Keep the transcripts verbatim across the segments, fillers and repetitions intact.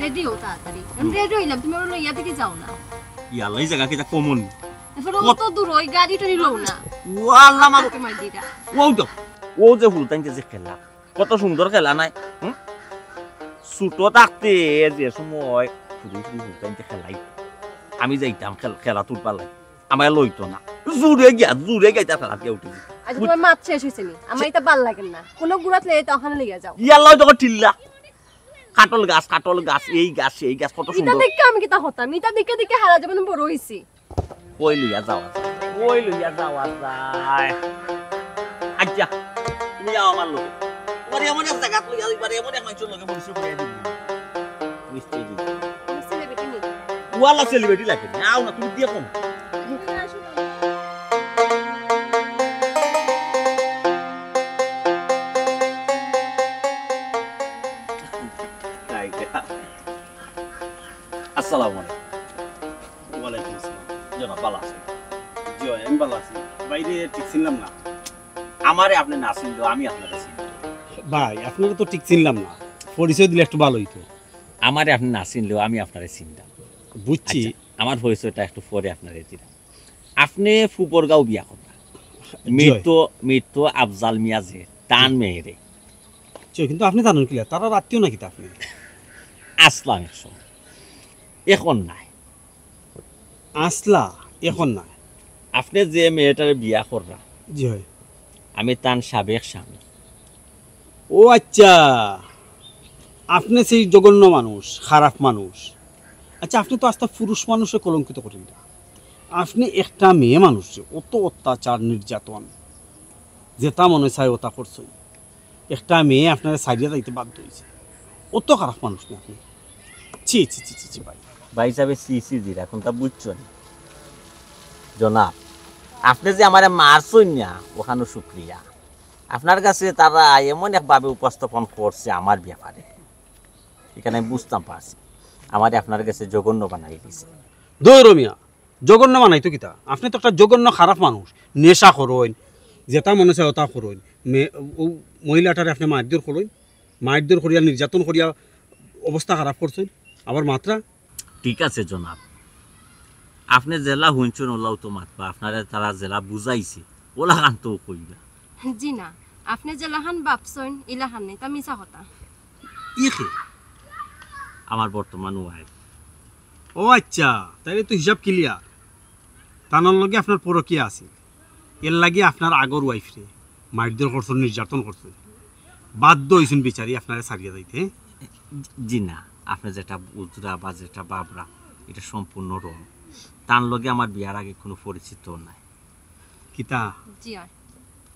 রেডি হও তাড়াতাড়ি। আমি রেডি হইলাম, তুমি ওরা লইয়া দেখি যাও না। ইয়াল্লা, ই জাগা কিতা কমন? এরপরে কত- অত দূর, ওই গাড়ি টাড়ি লও না। ও আল্লাহ, মারো। তোমার দিদা। ও যাও। ও যে ফুলতাইন যে খেলা, কত সুন্দর খেলা নাই? হুম? ছোট থাকতে যে সময় ফুরি ফুরি ফুলতাইন যে খেলাই, আমি যাইতাম খেল-, খেলা তুলবার লাগি। আমারে লইতো না। জুরে গিয়া, জুরে গিয়া ইতা খেলাত গিয়া উঠি। আচ্ছা, তোমার মাত শেষ হইছে নি? আমার এটা ভালা লাগে না। কোনো গুড়াত লইয়া তো ওখানে লইয়া যাও। ইয়াল্লা, ওই দেখো টিল্লা। কাটল গাছ, কাটল গাছ, এই গাছ, সেই গাছ, কত ইটা সুন্দর। দেখে আমি কিতা হতাম? ইটা দেখে দেখে হারা জীবন বড় হইছি। কই লইয়া যাওয়া যায়? কই লইয়া যাওয়া যায়? আচ্ছা, তুমি যাও আমার লগে। তোমার এমন এক জায়গা লইয়া, এবার এমন এক মানুষের লগে পরিচয় করিয়ে দিবি। নিশ্চয়ই দিবি। আমার সেলিব্রিটি নেই। ওয়ালা সেলিব্রিটি লাগে না। আও না, তুমি দিয়ে কম। তাই না? আসসালামু আলাইকুম। ওয়ালাইকুম আসসালাম। জনাব, ভালা আছেন? জি, আমি ভালা আছি। ভাইরে ঠিক চিনলাম না। আমারে আপনে না চিনলেও আমি আপনারে চিনি। ভাই, আপনারে তো ঠিক চিনলাম না। পরিচয় দিলে একটু ভালা হইতো। আমারে আপনে না চিনলেও আমি আপনারে চিনলাম। বুঝছি। আচ্ছা, আমার পরিচয়টা একটু পরে আপনারে দিলাম। আপনে ফুবরগাঁও বিয়া করলা। জি। মৃত, মৃত আফজাল মিয়া যে, তান মেয়েরে। জি, কিন্তু আপনে জানইন কিলা? তারার আত্মীয় নাকি তা আপনে? আসলাম এক সময়। এখন নাই। আসলা, এখন নাই। আপনে যে মেয়েটারে বিয়া কররা, জি হয়। আমি তান সাবেক স্বামী। ও আচ্ছা, আপনে সেই জঘন্য মানুষ, খারাপ মানুষ। আচ্ছা, আপনে তো আস্তা পুরুষ মানুষরে কলঙ্কিত করিলা। আপনে একটা মেয়ে মানুষরে অত অত্যাচার, নির্যাতন, যেটা মনে চায় ওটা করছইন। একটা মেয়ে আপনারে ছাড়িয়া যাইতে বাধ্য হইছে। অত খারাপ মানুষ নি আপনে? ছি, ছি, ছি, ছি, ছি, ভাই। ভাই সাহেব, ছি, ছি, জি, এখন তা বুঝছো নি? জনাব, আপনে যে আমারে মারছইন না, ওখানো শুক্রিয়া। আপনার কাছে তারা এমন একভাবে উপস্থাপন করছে আমার ব্যাপারে, এখানে আমি বুঝতাম পারছি, আমারে আপনার কাছে জঘন্য বানাই দিছে। দৌড় মিয়া, জঘন্য বানাইতো কিতা? আপনে তো একটা জঘন্য খারাপ মানুষ। নেশা করইন, যেটা মনে চায় ওটা করইন। মে-, ও মহিলাটারে আপনে মারধর করইন, মারধর করিয়া, নির্যাতন করিয়া অবস্থা খারাপ করছইন। আবার মাতরা? ঠিক আছে জনাব, আপনে যেলা হুনছইন ওলাউ তো মাতবা, আপনারে তারা যেলা বুঝাইছে ওলাখান তো কইবা। জি না, আপনে যেলাখান ভাবছইন ইলাখান নায়, তা মিছা কথা। ইখে আমার বর্তমান ওয়াইফ। ও আচ্ছা, তাইলে তো হিসাব ক্লিয়ার। তানর লগে আপনার পরকিয়া আছে, এর লাগি আপনার আগর ওয়াইফরে মারধর করছইন, নির্যাতন করছইন, বাধ্য হইছইন বিচারি আপনারে ছাড়িয়া যাইতে, হ্যাঁ? জি না, আপনে যেটা বুঝরা বা যেটা ভাবরা, এটা সম্পূর্ণ রং। তার লগে আমার বিয়ার আগে কোনো পরিচিত নাই। কিতা? জি অয়।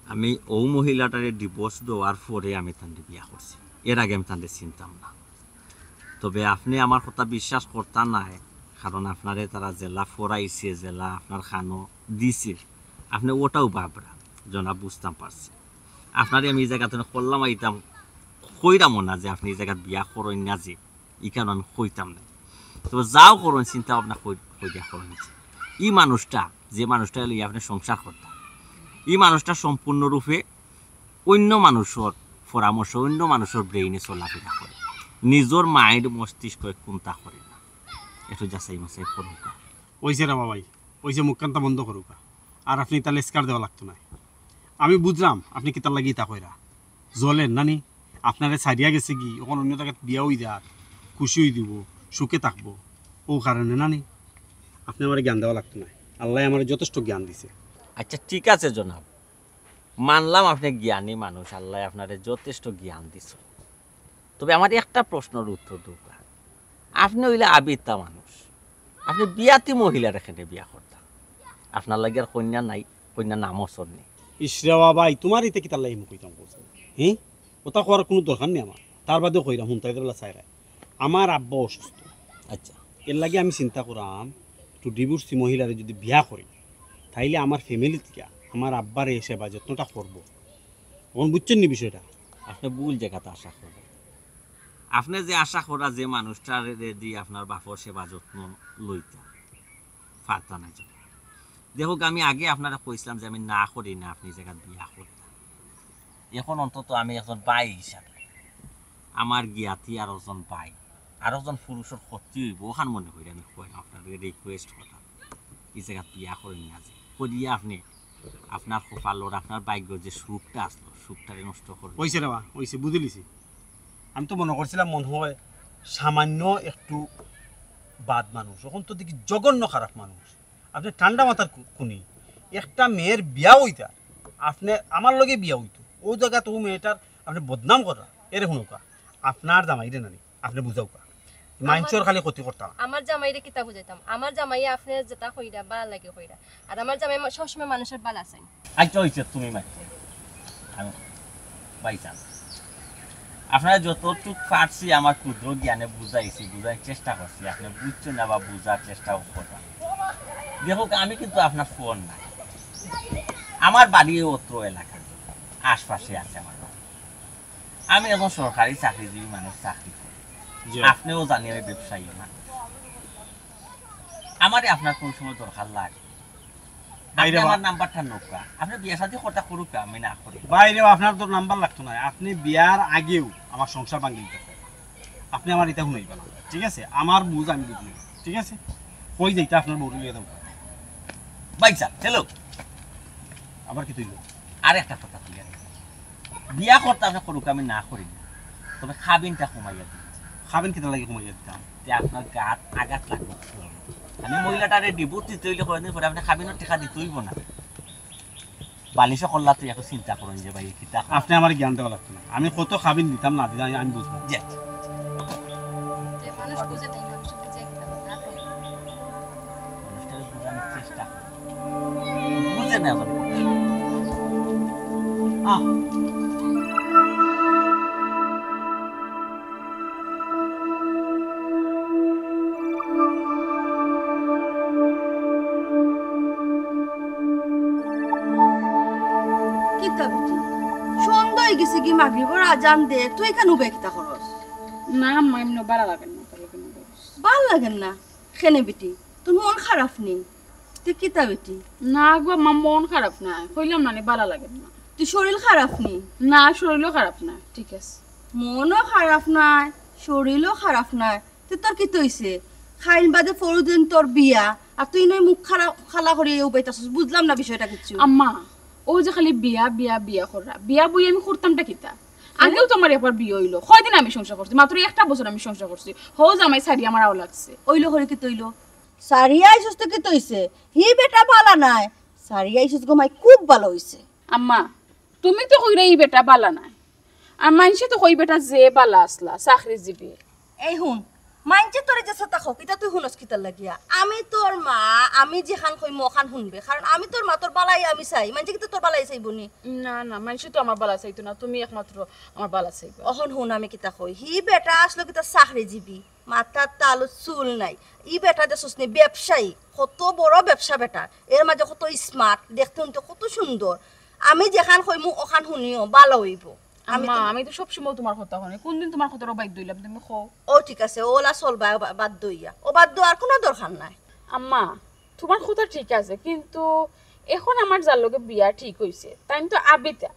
আমি ও মহিলাটারে ডিভোর্স দেওয়ার পরে আমি তানরে বিয়া করছি, এর আগে আমি তানরে চিনতাম না। তবে আপনে আমার কথা বিশ্বাস করতা নায়, কারণ আপনারে তারা যেলা ফরাইছে, যেলা আপনার খানো দিছে, আপনে ওটাও ভাবরা, জনাব, বুঝতাম পারছি। আপনারে আমি এই জায়গাত করলাম আইতাম, কইরামও না যে আপনে এই জায়গাত বিয়া করইন না যে, ই কারণে আমি কইতাম না। তবে যাও করইন, চিন্তা ভাবনা কই-, কইরা করইন। ই মানুষটা, যে মানুষটা লইয়া আপনে সংসার করতা, ই মানুষটা সম্পূর্ণরূপে অন্য মানুষর পরামর্শ, অন্য মানুষর ব্রেইনে চলাফেরা করে, নিজর মাইন্ড, মস্তিষ্ক কুন্তা করে না। একটু যাচাই মাচাই করুন। ওই যে রে বাবাই, ওই যে মুখখানটা বন্ধ করুকা। আর আপনে ইতা লেসকার দেওয়া লাগতো নায়। আমি বুঝলাম আপনে কিতার লাগি ইতা কইরা। জ্বলের নানি, আপনারে ছাড়িয়া গেছে কি, অখন অন্য জাগাত বিয়া হই যার, খুশি হই দিব, সুখে থাকবো। ও কারণে নানি, আপনে আমারে জ্ঞান দেওয়া লাগতো নায়। আল্লায় আমারে যথেষ্ট জ্ঞান দিছে। আচ্ছা, ঠিক আছে জনাব, মানলাম আপনে জ্ঞানী মানুষ, আল্লায় আপনারে যথেষ্ট জ্ঞান দিছে। তবে আমার একটা প্রশ্নর উত্তর দেউক্কা। আপনে অইলা আবিত্তা মানুষ, আপনে বিয়াতি মহিলারে কেনে বিয়া করতা? আপনার লাগি আর কইন্যা নাই, কইন্যার নামও চলনি। ইশরে বাবাই, তুমার ইতে কিতার লাগি মুখ কইতাম করছো? হি? ওটা কওয়ার কুনু দরকার নাই আমার। তার বাদেও কইরাম, হুনতায় বেলা চাইরায়। আমার আব্বা অসুস্থ। আচ্ছা। এর লাগি আমি চিন্তা করাম, একটু ডিভোর্সি মহিলারে যদি বিয়া করি, তাইলে আমার ফ্যামিলি থেকে আমার আব্বার এই সেবা যত্নটা করবো। এখন বুঝছেন নি বিষয়টা? আপনে ভুল জাগাত আশা কররা। আপনে যে আশা কররা যে মানুষটারে দি আপনার বাপর সেবা যত্ন লইতা, পারতা নায়। দেখউক, আমি আগে আপনারে কইছিলাম যে আমি না করি না আপনে ই জাগাত বিয়া করতা। এখন অন্তত আমি একজন ভাই হিসাবে, আমার জ্ঞাতি আর একজন ভাই, আরো জন পুরুষর ক্ষতি অইবো, অখান মনে করি আমি কইলাম, আপনারে request করলাম, ই জাগাত বিয়া করইন না যে। করিয়া আপনে আপনার কপালর, আপনার ভাগ্যর যে সুখটা আছলো, সুখটারে নষ্ট করইন। অইছে রে বা, অইছে, বুঝিলিছি। আমি তো মনো করছিলাম মনে হয় সামান্য একটু বাদ মানুষ, অখন তো দেখি জঘন্য খারাপ মানুষ। আপনে ঠান্ডা মাথার কু-, কুনি, একটা মেয়ের বিয়া অইতা, আপনে আমার লগে বিয়া অইতো, অউ জাগাত অউ মেয়েটার আপনে বদনাম কররা। এরে হুনউক্কা, আপনার জামাইরে নানি, আপনে বুঝাউক্কা। মাইনষর খালি ক্ষতি করতা না। আমার জামাইরে কিতা বুঝাইতাম? আমার জামাইয়ে আপনে যেটা কইরা, বালা লাগে কইরা। আর আমার জামাই মা-, সবসময় মানুষর বালা চাইন। আচ্ছা, অইছে, তুমি মাতছো। আমি, ভাইসাব, আপনারে যতটুক পারছি আমার ক্ষুদ্র জ্ঞানে বুঝাইছি, বুঝাইর চেষ্টা করছি। আপনে বুঝছইন না বা বুঝার চেষ্টাও কররা। দেখউক্কা, আমি কিন্তু আপনার ফোন না, আমার বাড়ি অত্র এলাকার আশপাশে আছে আমার বাড়ি। আমি একজন সরকারি চাকরিজীবী মানুষ, চাকরি করি। জি। আপনেও জানি আমি ব্যবসায়ী মানুষ। আমারে আপনার কোন সময় দরকার লাগে, ভাই আপনে রে বা- আমার নাম্বারটা নেউক্কা। আপনে বিয়া শাদি কথা করউক্কা, আমি না করি। ভাই রে বা, আপনার তো নাম্বার লাগতো না। আপনে বিয়ার আগেউ আমার সংসার ভাঙ্গি দিতা। আপনে আমার ইতা হুনাইবা না, ঠিক আছে? আমার বুঝ আমি বুঝমু, ঠিক আছে? কই যাইতা আপনার বউরে লইয়া যাও। ভাইসাব, hello। আবার কিতা অইলো? আর একটা কথা কই আর। বিয়া করতা আপনে করউক্কা, আমি না করি না। তবে খাবিনটা কমাইয়া দিন। খাবিন কিতার লাগি কমাইয়া দিতাম? তে আপনার গাত আঘাত লাগবো। আমি মহিলাটারে divorce দিতে অইলে কয়দিন পরে আপনে খাবিনর টেকা দিতে অইবো না। বালিশও করলা তুই এখন চিন্তা করইন যে ভাই কিতা। আপনে আমারে জ্ঞান দেওয়া লাগতো না। আমি কত খাবিন দিতাম না দিতাম আমি বুঝমু। যে মানুষ বুঝে নাই, মানুষ বুঝে কিতা করে, না করে। মানুষটারে বুঝানোর চেষ্টা কর। বুঝে না এখন। আহ। কিতা বেটি, সন্ধ্যা অইগেছে গি, মাগরিবর আজান দে, তুই কেনে উবাই কিতা করস? না আম্মা, এমনে বালা লাগের না, তাহলে কেনে করস? বালা লাগের না? কেনে বেটি, তোর মন খারাপ নি? তুই কিতা বেটি? না গো আম্মা, মন খারাপ নায়, কইলাম না নি, বালা লাগের না। তুই শরীর খারাপ নি? না, শরীরও খারাপ না, ঠিক আছে। মনও খারাপ নায়, শরীরও খারাপ নায়, তে তোর কিতা অইছে? খাইন বাদে পরদিন তোর বিয়া, আর তুই নয় মুখ খারাপ খালা করি উবাইতাছস, বুঝলাম না বিষয়টা কিচ্ছু। আম্মা, অউ যে খালি বিয়া, বিয়া, বিয়া কররা, বিয়া বই আমি করতামটা কিতা? আগেও তো আমার একবার বিয়া অইলো, কয়দিন আমি সংসার করছি, মাত্র একটা বছর আমি সংসার করছি, হউ জামাই সারি আমার আও লাগছে। অইলো করি কিতা অইলো? সারিয়া আইছস তো কিতা অইছে? হি বেটা বালা নায়, সারিয়া আইছস গো মাই, খুব বালা অইছে। আম্মা, তুমি তো কইরা ই বেটা বালা নায়, আর মাইনষে তো কয় বেটা যে বালা আছলা, চাকরিজীবী। এই হুন, মাইনষে তোরে যে কথা কউক, ইতা তুই হুনস কিতার লাগিয়া? আমি তোর মা, আমি যেখান কইমু অখান হুনবে, কারণ আমি তোর মা, তোর বালাই আমি চাই, মাইনষে কিতা তোর বালাই চাইবো নি? না, না, মাইনষে তো আমার বালা চাইতো না, তুমি একমাত্র আমার বালা চাইবা। অখন হুন আমি কিতা কই, হি বেটা আছলো কিতা চাকরিজীবী, মাথার তালু চুল নাই। ই বেটা দেখছস নি ব্যবসায়ী, কত বড় ব্যবসা বেটার। এর মাঝে কত smart, দেখতে হুনতে কত সুন্দর। আমি যেখান কইমু অখান হুনিও, বালা অইবো। আমি আম্মা, তো আমি তো সবসময় তুমার কথা হুনি। কুনদিন তুমার কথার অবাধ্য অইলাম তুমি কও? ও ঠিক আছে, অলা চলবায় বা-, বাধ্য অইয়া। অবাধ্য আর কুনু দরকার নাই। আম্মা, তুমার কথা ঠিক আছে, কিন্তু অখন আমার যার লগে বিয়া ঠিক অইছে, তাইন তো আবিতা।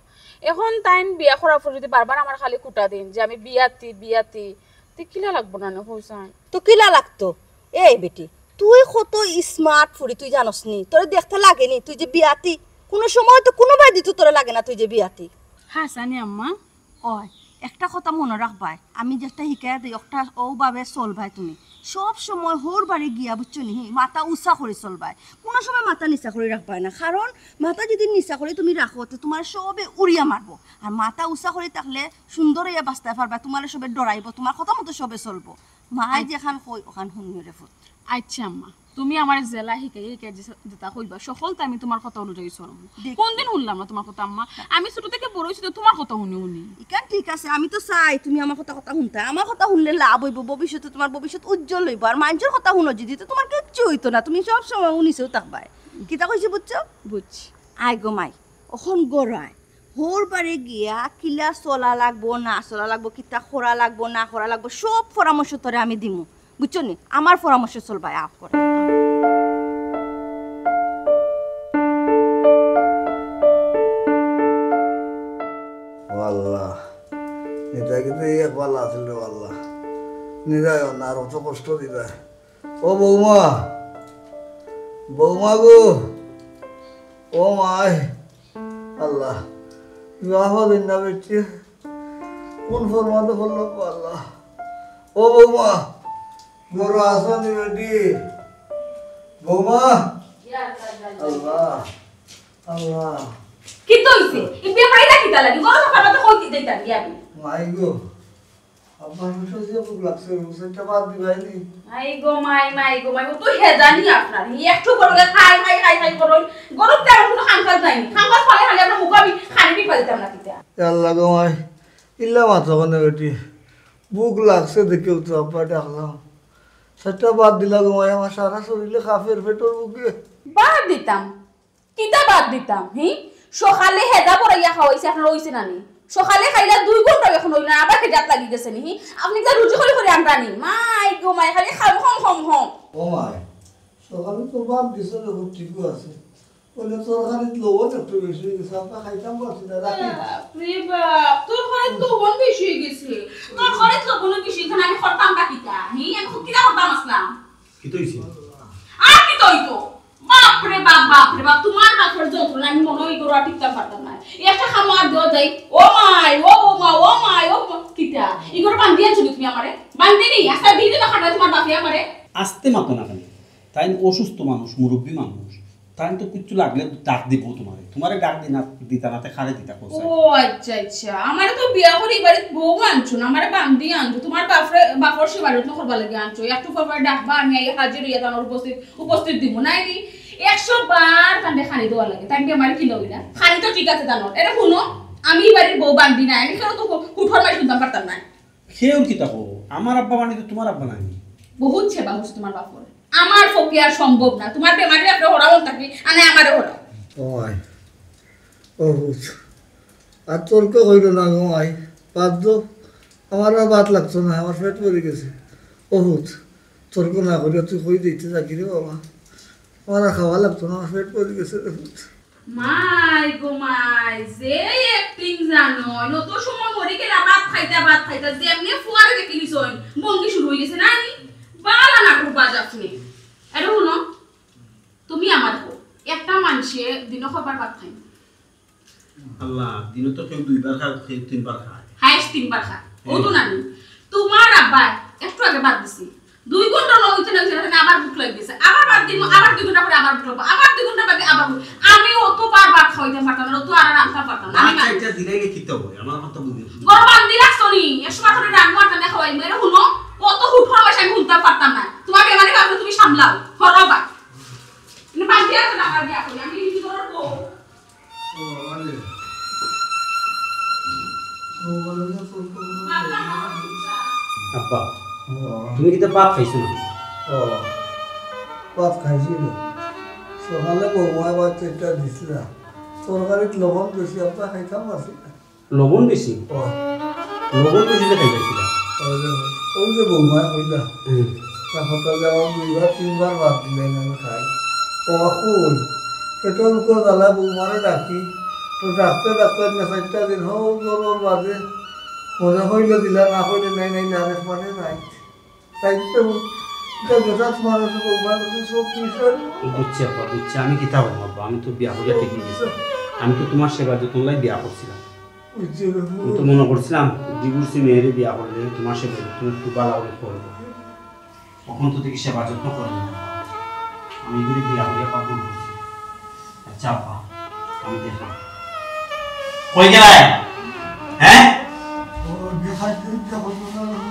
অখন তাইন বিয়া করার পর যদি বারবার আমারে খালি খুটা দেইন যে আমি বিয়াতি, বিয়াতি, তে কিলা লাগবো না নে, কও চাইন? তো কিলা লাগতো? এই বেটি, তুই কত smart ফুরি, তুই জানস নি? তোরে দেখতে লাগে নি তুই যে বিয়াতি? কুনু সময় তো কুনু বায়দি তো তোরে লাগে না তুই যে বিয়াতি। হাছানি আম্মা। অয়, একটা কথা মনো রাখবায়, আমি যেটা হিকাইয়া দেই, অটা অউ ভাবে চলবায় তুমি। সব সময় হউর বাড়ি গিয়া, বুঝছো নি, হি, মাথা উচা করি চলবায়, কুনু সময় মাথা নিচা করি রাখবায় না, কারণ মাথা যদি নিচা করি তুমি রাখো, তে তুমারে সবে উড়িয়া মারবো। আর মাথা উচা করি থাকলে সুন্দর অইয়া বাচতায় পারবায়, তুমারে সবে ডরাইবো, তুমার কথা মতো সবে চলবো। মায় আই- যেখান কই, অখান হুনিও রে ফুত। আইচ্ছা আম্মা, তুমি আমারে যেলা হিকাইয়া হিকাইয়া যে-, যেতা কইবা, হকলতা আমি তুমার কথা অনুযায়ী চলমু। দেখ- কুনদিন হুনলাম না তুমার কথা আম্মা? আমি ছোট থাকি বড় অইছি তো তুমার কথা হুনি হুনি। ইখান ঠিক আছে, আমি তো চাই তুমি আমার কথা, কথা হুনতায়। আমার কথা হুনলে লাভ অইবো, ভবিষ্যতে তুমার ভবিষ্যৎ উজ্জ্বল অইবো। আর মাইনষর কথা হুনো যদি, তো তুমার কিচ্ছু অইতো না, তুমি সব সময় উনিশেউ থাকবায়। কিতা কইছি বুঝছো? বুঝছি। আয় গো মাই, অখন ঘরো আয়। হউর বাড়ি গিয়া কিলা চলা লাগবো, না চলা লাগবো, কিতা করা লাগবো, না করা লাগবো, সব পরামর্শ তোরে আমি দিমু। বুঝছো নি? আমার পরামর্শ চলবায়, আও করে। ও আল্লাহ, এটা কিন্তু এই এক ভালা আছিল রে আল্লাহ। নিরায় না, আর অত কষ্ট দিবা। ও বৌমা, বৌমা গো, ও মাই, আল্লাহ, বিবাহ দিন না বেটি, কোন ফরমাতে পড়লো গো আল্লাহ? ও বৌমা, ঘরো আছো নি বেটি? বৌমা, আল্লাহ, আল্লাহ। কিতা অইছে? ই বেমারি না কিতা লাগি? গরম খাবার তো কই দিতে দিতাম কি আমি? মাই গো, আব্বার অসুস্থ যে ভুক লাগছে, রুটি একটা বাদ দিবাই নি। মাই গো, মাই, মাই গো, মাই গো, তুই হে জানি আপনার। ই একটু করে খাই, খাই, খাই, খাই করে। গরম তেমন কোনো কাম কাজ নাইনি। কাম কাজ পালে খালি আমরা মুখ আমি খালি টিপা দিতাম না কিতা। এ আল্লাহ গো মাই, ইল্লা মাত্র কেন বেটি? ভুক লাগছে দেখে তো আব্বা ডাকলাম। সেটা বাদ দিলা গো মাই, আমার সারা শরীরে কাঁপের পেটর ভুকে। বাদ দিতাম? কিতা বাদ দিতাম, হি? সকালে হেজা পড়াইয়া খাওয়াইছে, আপনার অইছে না নি? সকালে খাইলা দুই ঘন্টা এখন অইল না, আবার হেজাত লাগি গেছে নি, হি? আপনি কিতা রুজি করি করি আনরা নি? মাই গো মাই, খালি খাম, খাম, খাম, খাম। ও মাই, সকালে তো বাদ দিছে রে, ঠিক আছে। বলে তরকারিত লবণ একটু বেশি অই গেছে, আমরা খাইতাম পারছি না, রাখি। বাপ রে বাপ, তরকারিত লবণ বেশি অই গেছে। তরকারিত লবণ বেশি, এখানে আমি করতাম কা কিতা? হি, আমি খুব কিতা করতাম আসলাম? কিতা অইছে? আর কিতা অইতো? বাপ রে বাপ, বাপ রে বাপ, তোমার বাপর যন্ত্রণা আমি মনে অয় ইগুরে আর টিকতাম পারতাম না। একটা খামো আর দেওয়া যাই, ও মাই, ও বৌমা, ও মাই, ও মা-, কিতা? ইগুরে বান্ধি আনছো নি তুমি আমারে? বান্ধি নি, আস্তা দিন দিন খাটা তোমার বাপে আমারে। আস্তে মাতো না কেন? তাইন অসুস্থ মানুষ, মুরব্বি মানুষ, তাইন তো কিচ্ছু লাগলে ডাক দিব তোমারে। তোমারে ডাক দি না, দিতা না, তে কারে দিতা কইছে? ও আচ্ছা, আচ্ছা। আমারে তো বিয়া করি ই বাড়িত বউ আনছো না, আমারে বান্দি আনছো। তোমার বাপরে, বাপর সেবা যত্ন করবার লাগি আনছো। একটু পর পর ডাকবা, আমি আইয়া হাজির অইয়া তানর উপস্থিত, উপস্থিত দিব। নাই নি, একশো বার তানরে খানি দেওয়া লাগে। তাইন বেমারি কিলা অইলা? খানি তো ঠিক আছে তানর। এরে হুনো, আমি ই বাড়ির বউ বান্দি না, আমি কেউ তো কু-, কুঠর মাই শুনতাম পারতাম না। কেউ কিতা কও? আমার আব্বা মানে তো তোমার আব্বা নানি। বহুত সেবা করছে তোমার বাপর। আমার পক্ষে আর সম্ভব না। তোমার বেমারি বাপরে হরাও থাকি, আনে আমারে হরাও। ওই, ও হুত। আর তর্ক কইরো না গো মাই। বাদ দেও। আমার আর ভাত লাগতো না, আমার পেট ভরি গেছে। ও হুত, তর্ক না করিয়া তুই কই দিতে থাকি রে বাবা। আমার আর খাওয়া লাগতো না, আমার পেট ভরি গেছে রে হুত। মাই গো মাই, যে acting জানো, অত সময় মরি গেলা ভাত খাইতা, ভাত খাইতা, যেমনে ফুয়ারে দেখি নিছইন, ভঙ্গি শুরু অই গেছে না নি? বালা নাটক বাজ আপনি। আরে হুনো, তুমি আমার কও, একটা মানষে দিনো কয়বার ভাত খায়? আল্লাহ, দিনো তো কেউ দুইবার খায়, কেউ তিনবার খায়। Highest তিনবার খায়। ও তো হুম। নানি, তোমার আব্বা একটু আগে ভাত দিছি, দুই ঘন্টা না অইতে না অইতে না আবার ভুক লাগি গেছে, আবার ভাত দিমু, আবার দুই ঘন্টা পরে আবার ভুক লাগবো, আবার দুই ঘন্টা বাদে আবার ভুক। আমি অতবার ভাত খাওয়াইতাম পারতাম না, অত আর রাখতাম পারতাম না। আমি ভাত খাইতে দিলাই নি কিতা অয়? আমার কথা বুঝি। গরম ভাত দি রাখছো নি? এক সময় করে রান্না বান্না খাওয়াই, মেরে হুনো, অত হুট ফরমাইশ আমি হুনতাম পারতাম না। তোমার বেমারি বাপরে তুমি সামলাও, হরবা। মানে বাদ দিয়া রাখো না, বাদ দিয়া রাখো। আমি কি করবো? আব্বা, ও। তুমি কিতা ভাত খাইছো না? ও, ভাত খাইছি না। সকালে বৌমায় ভাত চাইরটা দিছিলা। তরকারিত লবণ বেশি, আমরা খাইতাম পারছি না। লবণ বেশি? ও। লবণ বেশি যে খাইবা কিলা? ওই যে, ওই যে বৌমায় কইলা। হুম। তা হঠাৎ যে আমার দুইবার তিনবার ভাত দিলে আমি খাই। ও কই? পেটর ভুকর জ্বালা বৌমারে ডাকি। তো ডাকতে ডাকতে না চাইরটা দিন হোক জোর বাদে। মনে হইলে দিলা, না হইলে নাই, নাই, না রে, মানে নাই। তাই তো, এটা গোটা তোমার আছে, বৌমা, তুমি সব বিষয়। বুঝছি আব্বা, বুঝছি। আমি কিতা করবো আব্বা? আমি তো বিয়া করিয়া টিকি গেছি। আমি তো তোমার সেবা যত্ন লাই বিয়া করছিলাম। বুঝছি রে, আমি তো মনে করছিলাম, divorcee মেয়েরে বিয়া করলে তোমার সেবা যত্ন একটু ভালো করে করবো। এখন তো দেখি সেবা যত্ন করে না। আমি এগুলি বিয়া করিয়া পাপ ভুল করছি। আচ্ছা আব্বা, আমি দেখলাম। কই গেলায়? হ্যাঁ?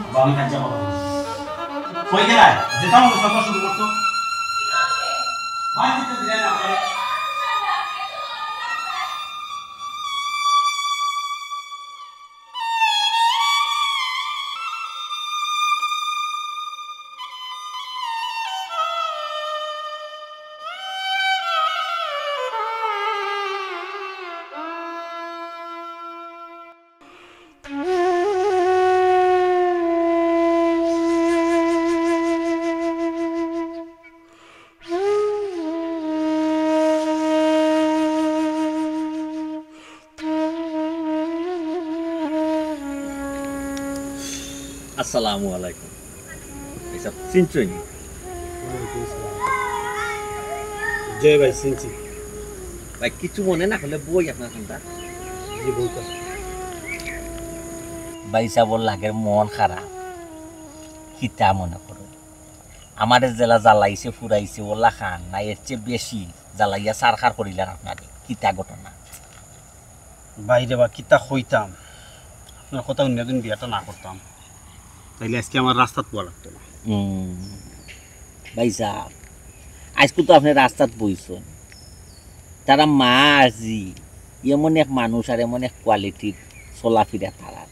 আব্বা, আমি কাজ যাবো। কই গেলায়? যেতাম বলে সকাল শুরু করছো। ভাই, দিতে দিলে না, ভাই। আসসালামু আলাইকুম। আচ্ছা, চিনছইন? ওয়ালাইকুম আসসালাম। জি ভাই, চিনছি। ভাই, কিছু মনে না করলে বই আপনার খানটা। জি, বলতো। ভাই সাবর লাগের মন খারাপ, কিতা মনে করো? আমারে জেলা জ্বালাইছে, ফুরাইছে, ওলা খান না, এর চেয়ে বেশি জ্বালাইয়া সারখার করিলার আপনারে। কিতা ঘটনা? ভাইরে বা, কিতা কইতাম, আপনার কথা হুনিয়া যদি বিয়াটা না করতাম, তাইলে আজকে আমার রাস্তাত বওয়া লাগতো না। হুম। ভাই সাব, আজকে তো আপনে রাস্তাত বইছইন, তারা মা আর জি, এমন এক মানুষ আর এমন এক কোয়ালিটির চলাফিরা তারার,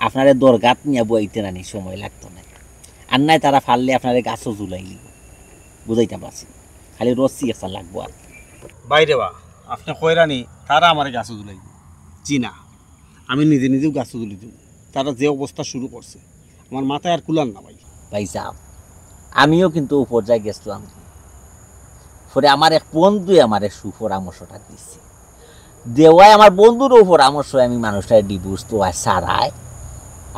আপনারে দরগাত নিয়া বইতে নানি সময় লাগতো না। আর নাই তারা পারলে আপনারে গাছো ঝুলাই নিব, বুঝাইতাম পারছি, খালি রশি একটা লাগবো আর। ভাইরে বা, আপনে কইরানি তারা আমারে গাছো ঝুলাই দিব? জি না, আমি নিজে নিজেও গাছো ঝুলি দিব। তারা যে অবস্থা শুরু করছে, আমার মাথায় আর কুলার না ভাই। ভাই সাব, আমিও কিন্তু ও পর্যায়ে গেছিলাম। পরে আমার এক বন্ধুয়ে আমারে সুপরামর্শটা দিছে। দেওয়ায় আমার বন্ধুরও পরামর্শ আমি মানুষটারে ডিভোর্স তো আর সারায়।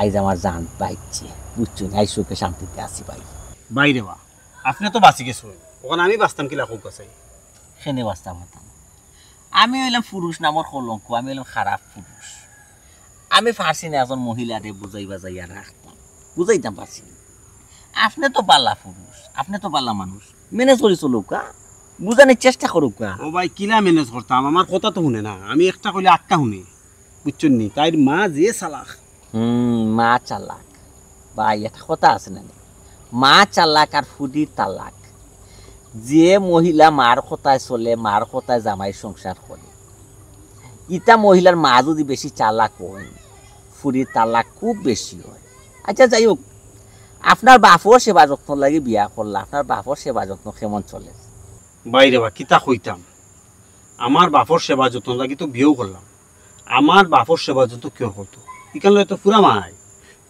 আইজ আমার জান বাইছে, বুঝছো নি? আইজ সুখে শান্তিতে আছি ভাই। ভাইরে বা, আপনে তো বাঁচি গেছইন, অখন আমি বাঁচতাম কিলা কউক্কা চাই? কেনে বাঁচতাম পারতাম? আমি অইলাম পুরুষ নামর কলঙ্ক, আমি অইলাম খারাপ পুরুষ। আমি পারছি না একজন মহিলারে বুঝাই বাজাইয়া রাখতাম, বুঝাইতাম পারছি না। আপনে তো বালা পুরুষ, আপনে তো বালা মানুষ, ম্যানেজ করি চলউক্কা, বুঝানির চেষ্টা করউক্কা। ও ভাই, কিলা ম্যানেজ করতাম? আমার কথা তো হুনে না, আমি একটা কইলে আটটা হুনে, বুঝছইন নি? তাইর মা যে চালাক। হুম, মা চালাক। ভাই, একটা কথা আছে না নি? মা চালাক আর ফুডি তালাক। যে মহিলা মার কথায় চলে, মার কথায় জামাই সংসার করে, ইতা মহিলার মা যদি বেশি চালাক অয়, ফুরির তালাক খুব বেশি অয়। আচ্ছা, যাই হোক, আপনার বাপর সেবা যত্ন লাগি বিয়া করলা, আপনার বাপর সেবা যত্ন কেমন চলে? ভাইরে বা, কিতা কইতাম, আমার বাপর সেবা যত্ন লাগি তো বিয়াও করলাম, আমার বাপর সেবা যত্ন কেউ করতো? ইখান লইয়া তো ফুরা মায়।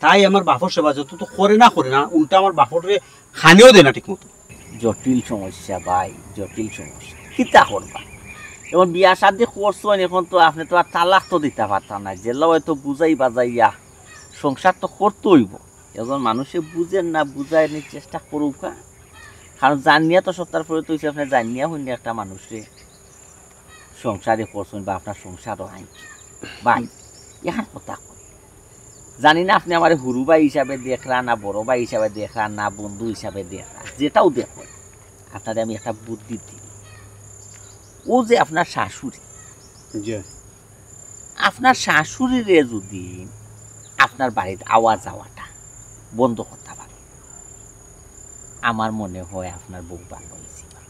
তাই আমার বাপর সেবা যত্ন তো করে না, করে না, উল্টা আমার বাপরে খানিও দেয় না ঠিক মতো। জটিল সমস্যা ভাই, জটিল সমস্যা। কিতা করবা? এখন বিয়া শাদি করছইন, এখন তো আপনে তো আর তালাক তো দিতা পারতা না। যেলা অয়তো বুঝাই বাজাইয়া সংসার তো করতে অইবো। একজন মানুষে বুঝের না, বুঝাইনির চেষ্টা করউক্কা। কারণ জানিয়া তো সত্তার পরে তো অইছে, আপনে জানিয়া হুনিয়া একটা মানুষরে সংসারে করছইন বা আপনার সংসারও আইন। ভাই, এখান কথা কই। জানি না আপনে আমারে হুরু ভাই হিসাবে দেখরা, না বড় ভাই হিসাবে দেখরা, না বন্ধু হিসাবে দেখরা, যেটাও দেখইন, আপনারে আমি একটা বুদ্ধি দিই। ও যে আপনার শাশুড়ি, জি। আপনার শাশুড়িরে যদি আপনার বাড়িত আওয়া যাওয়াটা বন্ধ করতা পারইন, আমার মনে হয় আপনার বউ ভালা অইযিবা।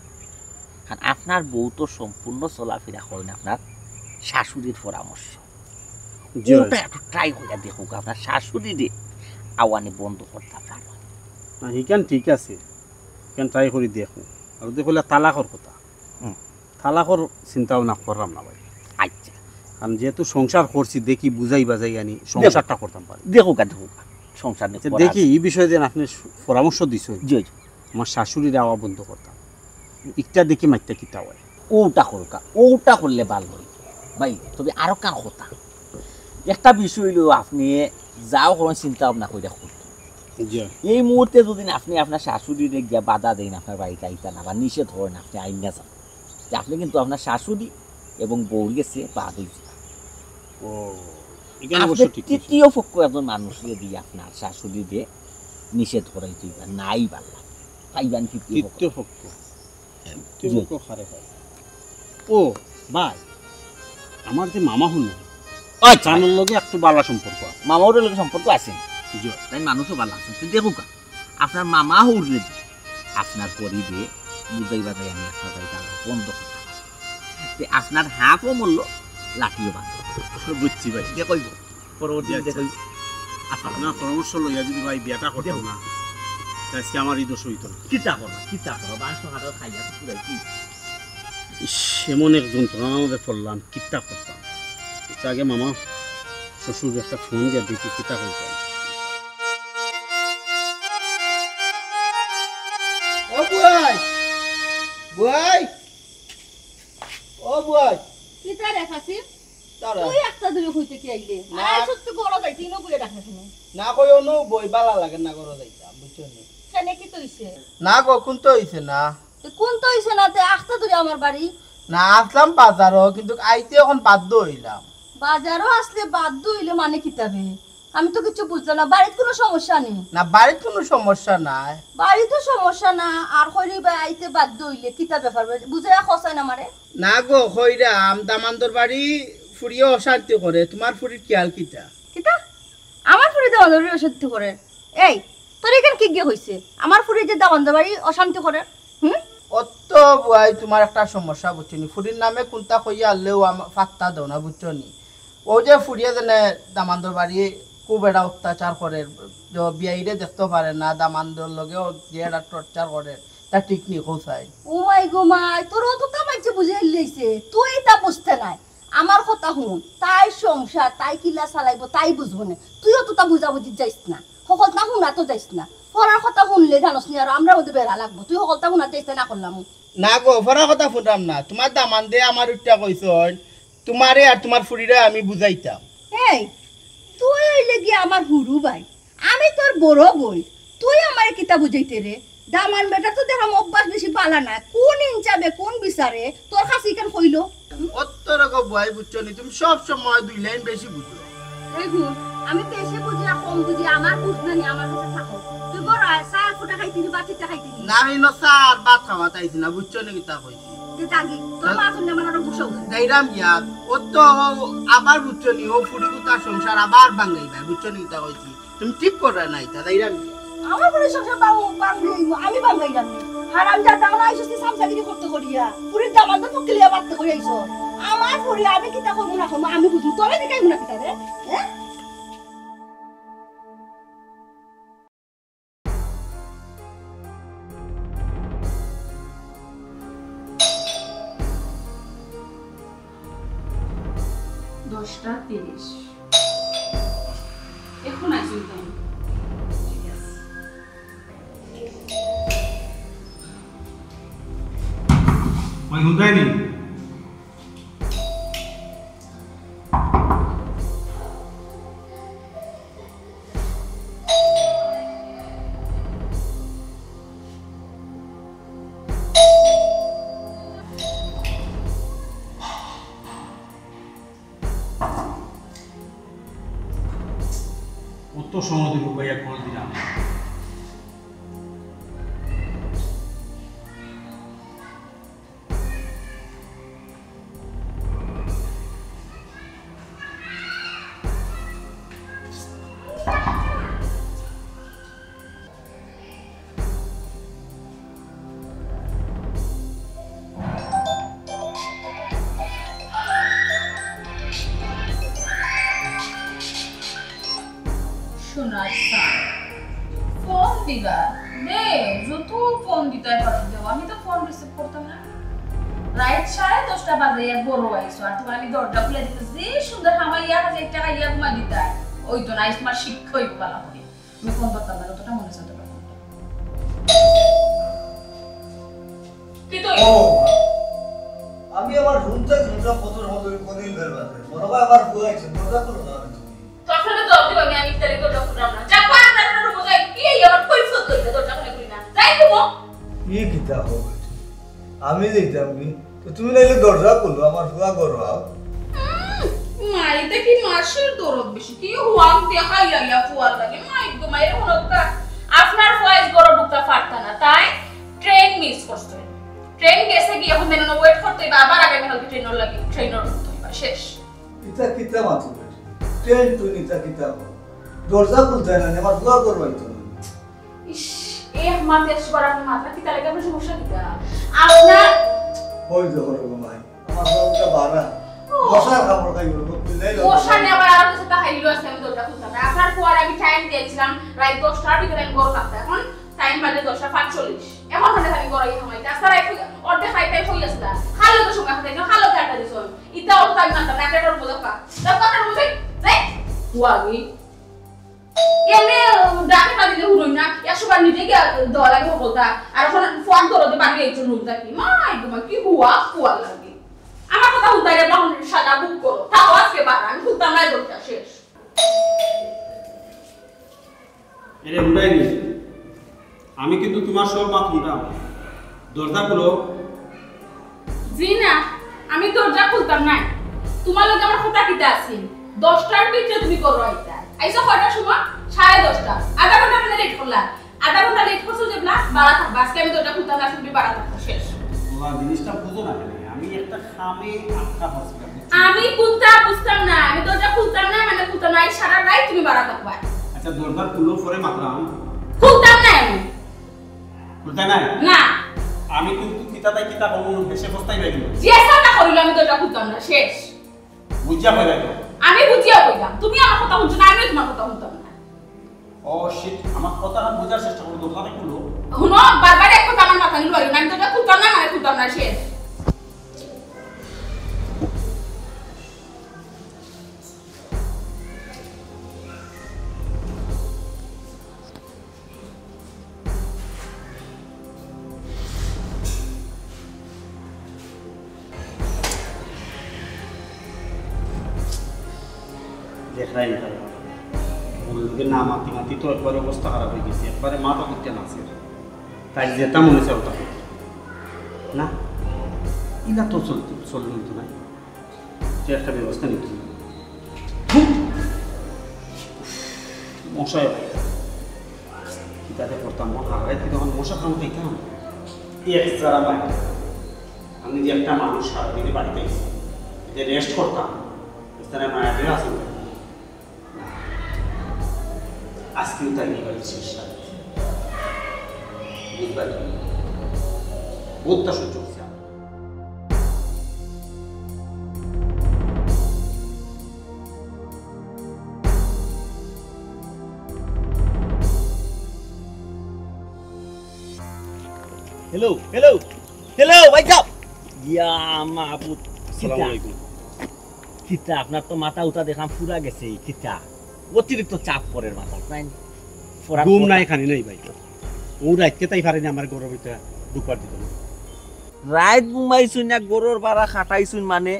কারণ আপনার বউ তো সম্পূর্ণ চলাফিরা করইন আপনার শাশুড়ির পরামর্শ। জি। ওটা একটু ট্রাই করিয়া দেখউক্কা, আপনার শাশুড়িরে আওয়ানি বন্ধ করতা পারইন। না, ইখান ঠিক আছে, ইখান ট্রাই করি দেখমু। আর যদি কইলা তালাকর কথা, হুম। তালাকর চিন্তা ভাবনা করলাম না ভাই। আচ্ছা। কারণ যেহেতু সংসার করছি, দেখি বুঝাই বাজাই আনি সংসারটা করতাম পারি। দেখউক্কা, দেখউক্কা, সংসার নিয়ে আচ্ছা, করা দেখি আছে। এই বিষয়ে যেন আপনে সু-, পরামর্শ দিছইন। জি, জি। আমার শাশুড়ির আওয়া বন্ধ করতাম। ইটা দেখি মাইতটা কিতা অয়। ওটা করউক্কা, ওটা করলে ভালা অয়। ভাই, তবে আরোখান কথা। একটা বিষয় অইলো আপনে যাও করইন চিন্তা ভাবনা কইরা করইন। জি। এই মুহূর্তে যদি আপনে আপনার শাশুড়িরে গিয়া বাধা দেইন, আপনার বাড়িত আইতা না বা নিষেধ করইন, আপনে আইন না যান। যে আপনে কিন্তু আপনার শাশুড়ি এবং বউর গেছে বাদ অইযিবা। ও, ইখান আপনে অবশ্য ঠিক কইছইন। তৃতীয় পক্ষ একজন মানুষরে দিয়া আপনার শাশুড়িরে নিষেধ করাইতে অইবা, নাই ভালা। পাইবা নি তৃতীয় পক্ষ? তৃতীয় পক্ষ। তৃতীয় জি। পক্ষ কারে কয়? ও, ভাই, আমার যে মামা হুন, আচ্ছা। তান লগে একটু ভালা সম্পর্ক আছে। মামা হুনর লগে সম্পর্ক আছে? জি। তাইন মানুষও ভালা আছে। তে দেখউক্কা। আপনার মামা হউরে দি, আপনার পরিবে বুঝাই বাজাই আমি আপনার বাড়িত আওয়া বন্ধ করতাম। তে আপনার হাফও মরলো, লাঠিও বাঁধলো। বুঝছি ভাই। দেখইবো, পরবর্তী আচ্ছা। দেখইবো। আপনার পরামর্শ লইয়া যদি ভাই বিয়াটা করতাম দেখো। না, তে আজকে আমার এই দোষ অইতো না। কিতা করবা, কিতা করবা? বাংশ কাটার খাইয়া তো পুরাই কি? ইস, এমন এক যন্ত্রণার মধ্যে পড়লাম, কিতা করতাম? আচ্ছা, আগে মামা শ্বশুর একটা ফোন দিয়া দেখি, কিতা করতাম। ও বুয়াই, বুয়াই, ও বুয়াই। কিতা রে কাসিম? তারা। তুই একটা দিকে কইতে কি আইলে? না। আর সত্যি ঘরো যাইতে ইনো ঘুরে ডাকে শুনো। না কই অনু বই বালা লাগে না ঘরো যাইতাম, বুঝছো নি? সে মানে কিতা অইছে? না গো, কুন্তা অইছে না। তে কুন্তা অইছে না, তে আখতা ধরি আমার বাড়ি। না, আছলাম বাজারো, কিন্তু আইতে অখন বাধ্য অইলাম। বাজারো আছলে বাধ্য অইলে মানে কিতা বে? আমি তো কিচ্ছু বুঝলাম না। বাড়িত কুনু সমস্যা নি? না, বাড়িত কুনু সমস্যা নাই। বাড়িত তো সমস্যা না, আর কইরে বা আইতে বাধ্য অইলে কিতা ব্যাপার? বুঝাইয়া কছাইন আমারে। না গো, কইরাম, দামান্দর বাড়ি ফুড়িয়ে অশান্তি করে, তুমার ফুড়ির খিয়াল কিতা? কিতা? আমার ফুড়ি দামান্দর বাড়ি অশান্তি করে? এই, তোর ইখান কিগিয়ে কইছে আমার ফুড়িয়ে যে দামান্দর বাড়ি অশান্তি করে? হুম? অত বুয়াই তুমার একটা সমস্যা বুঝছো নি, ফুড়ির নামে কুন্তা কইয়া আনলেও আমা-, পাত্তা দেও না বুঝছো নি। অউ যে ফুড়িয়ে যেনে দামান্দর বাড়ি খুব এরা অত্যাচার করে, যে বিয়াইরে দেখতো পারে না, দামান্দর লগেও যে এরা টর্চার করে, তা ঠিক নি, কও চাই। ও মাই গো মাই, তোর অততা মাইনষে বুঝাইলাইছে, তুই ইতা বুঝতে নায়। আমার কথা হুন, তাইর সংসার, তাই কিলা চালাইবো, তাই বুঝবো নে। তুই অততা বুঝাবুঝি যাইস না, হকলতা হুনাত যাইস না। পরার কথা হুনলে জানোস নি, আর আমরার মধ্যে বেড়া লাগবো। তুই হকলতা হুনাত যাইস না, না করলাম। না গো, পরার কথা হুনরাম না। তুমার দামান্দে আমার উল্টা কইছইন, তুমারে আর তুমার ফুড়িরে আমি বুঝাইতাম। এই, তুই অইলে গিয়া আমার হুরু ভাই, আমি তোর বড় বইন, তুই আমারে কিতা বুঝাইতে রে? দামান বেটা তো দেখলাম অভ্যাস বেশি বালা না, কুন ইনসাফে, কুন বিচারে তোর কাছে ইখান কইলো? অত রকম বুয়াই বুঝছো নি, তুমি সব সময় দুই লাইন বেশি বুঝো। এই হুন, আমি বেশি বুঝি আর কম বুঝি, আমার বুঝ না নি, আমার কাছে থাকো। তুই বড় আয়, চা ফুটা খাইতে নি, বাটিটা খাইতে নি। না, আমি না চা আর ভাত খাওয়াত আইছি না, বুঝছো নি কিতা কইছি? যে জাগি, তোর মা শুনলে আমার আরো গুসা উঠে। যাইরাম গিয়া, ও তো আবার বুঝছো নি, ও ফুড়ি কুতার সংসার আবার ভাঙ্গাইবা, বুঝছো নি কিতা কইছি? তুমি ঠিক কররা না ইতা, যাইরাম গিয়া। আমার ফুড়ির সংসার ভাং-, ভাঙ্গি অইবো, আমি ভাঙ্গাইরাম নি। হারামজাদা, না আইসি সামসাগিরি করতে করিয়া। ফুড়ির দামান্দর পক্ষে লিয়া মারতে করিয়া আইসো। আমার ফুড়ি আমি কিতা করবো না করবো, আমি বুঝবো। তোরে দিকে মুনা কিতা রে? হ্যাঁ? দশটা তিরিশ। এখন আইসুন তাই। ঠিক আছে। মই হুনতায় নি? অত সময় ধরি ভাইয়া কল দিলাম। শোনা, আচ্ছা, ফোন দিবা দে, যত ফোন দিতায় পারো দেও, আমি তো ফোন রিসিভ করতাম না। রাইত সাড়ে দশটা বাজে, এক বড় আইছো, আর তুমার আমি দরজা খুলে দিতে যে সুন্দর হামাইয়া হাজার টাকা ইয়া ঘুমা দিতায়, ওই তো নাই, তুমার শিক্ষা অইবো বালা করি। আমি ফোন ধরতাম না, যতটা মনে চায় ততটা ফোন ধরতাম। কি তুই? ও, আমি আমার রুম থাকি রুমটা ফজর হল কদিন বের বাদে। মনে হয় আমার ফুয়া আইছে, দরজা খুলো না তুমি। তোর ফোনে জবাব দিব আমি, আমি ইফতারি দরজা খুললাম না। যা কর, আপনার রুমে যাই। কি এই আমার কই ফোন করবে, দরজা খুলে খুলি না। যাই ঘুমো। ই কিতা হবে? আমি যাইতাম কি? তো তুমি নাইলে দরজা খুলো, আমার ফুয়া ঘরো আও। উম, মাই দেখি মাসের দরদ বেশি। কি হুয়াং দেখাই আইয়া ফুয়ার লাগে। মাই গো মাই, এরকম একটা আপনার ফুয়া ইজ ঘরো ঢুকতা পারতা না, তাই ট্রেন মিস করছে। ট্রেন গেছে গিয়া এখন মেনন ওয়েট করতে হইবা, আবার আগামী কালকে ট্রেনর লাগি, ট্রেনর ধরতে হইবা, শেষ। ইতা কিতা মাতো বেটি? ট্রেন টুন ইতা কিতা কও? দরজা খুলতে না, আমার ফুয়া ঘরো আইতো না। ইস, এ মাতে একশো বার আপনি মাথা কিতা লাগে, আপনার সমস্যা কিতা? আপনার ওই যে হলো গো মাই, আমার ফুয়াটা বাড়া। ও। মশার কামড় খাইবো, তো খুললেই হলো। মশা নিয়ে আবার আরো কিছু তা খাইলো আজকে, আমি দরজা খুলতাম না। আপনার ফুয়ারে আমি টাইম দিয়েছিলাম, রাত দশটার ভিতরে আমি ঘর থাকতাম। এখন টাইম বাজে দশটা পাঁচচল্লিশ। এখন হঠাৎ আমি ঘরে গিয়ে ঘুমাইতে। আজকে রাত অর্ধেক রাইতে হয়ে আসলা। খালো তো সময় হাতে, খালো তো একটা দিছন। ইতা অর্থ আমি মানতাম না, একটা ওর বোঝা পা। যাও তো আপনার মধ্যে, যাই। ফুয়া আমি এমনি ডাকে না দিলে হুরই না, একশো বার নিজে গিয়া দেওয়া লাগে হকলতা। আর এখন ফোন ধরো দে বাড়ি একজন রুম থাকি। মাই গো মা, কি হুয়া ফুয়া লাগে। আমার কথা হুনতাই রে, এখন সাদা বুক করো। তাও আজকে বার, আমি খুলতাম না দরজা, শেষ। এরে উঠাই নি। আমি কিন্তু তুমার সব মাত হুনরাম। দরজা খুলো। জি না, আমি দরজা খুলতাম নায়। তুমার লগে আমার কথা কিতা আছিল? দশটার ভিতরে তুমি করো ইতা। আইছো কয়টার সময়? সাড়ে দশটা। আধা ঘন্টা মানে লেট করলা। আধা ঘন্টা লেট করছো যেবলা, বাড়া থাকবা। আজকে আমি দরজা খুলতাম না, আজকে তুমি বাড়া থাকবা, শেষ। আল্লাহ, জিনিসটা বুঝো না কেনে? আমি একটা কামে আটকা পড়ছিলাম, বুঝছো? আমি কুনতা বুঝতাম না, আমি দরজা খুলতাম না, মানে খুলতাম না, এই সারা রাইত তুমি বাড়া থাকবা। আচ্ছা, দরজা খুলো, পরে মাতরাম। খুলতাম না আমি। খুলতায় নায়? না। আমি কিন্তু কিতা তাই কিতা কমু, হেষে পস্তাইবায় কিন্তু। যে সাতা করিল আমি দরজা খুলতাম না, শেষ। বুঝিয়া কইলায় তো। আমি বুঝিয়া কইলাম, তুমি আমার কথা হুনছো না, আমিও তুমার কথা হুনতাম না। ও শিট, আমার কথা বুঝার চেষ্টা করো, দরজাটা খুলো। হুনো, বারবার এক কথা আমার মাথা নিলো, আমি দরজা খুলতাম না, মানে খুলতাম না, শেষ। দেখরায় নি তারা। ওর লগে না মাতি মাতি তো একবারে অবস্থা খারাপ অই গেছে, একবারে মাথা করতে না আছে। তাই যেটা মনে চায় ওটা করতে। না, ইলা তো চলতে, চললে হইতো না। যে একটা ব্যবস্থা নিতে। মশায় ভাই, কিতাতে করতাম, মন হারাই কি তখন মশা খাওয়া খাইতাম? এক যারা ভাই, আমি যে একটা মানুষ সারাদিনে বাড়িতে আইছি, এতে রেস্ট করতাম, এখানে মায়া দিয়ে আসুন। আজকেও তাই নিবার শেষ রাত। বুঝবার কি? বোধটা সহ্য হচ্ছে আমার। হ্যালো, হ্যালো, হ্যালো, ভাই সাহেব। ইয়া মাহবুব, আসসালামু কিতা? আলাইকুম। কিতা, আপনার তো মাথা উঠা দেখলাম পুরা গেছে, কিতা? অতিরিক্ত চাপ পড়ের মাথাত, নাই? পড়ার ঘুম কথা। নাই, খানি নাই ভাই। ও রাইতকে তাই পারেনি আমার ঘরর ভিতরে ঢুকবার দিত না। রাইত ঘুমাইছুন না, ঘরর ভাড়া খাটাইছুন মানে?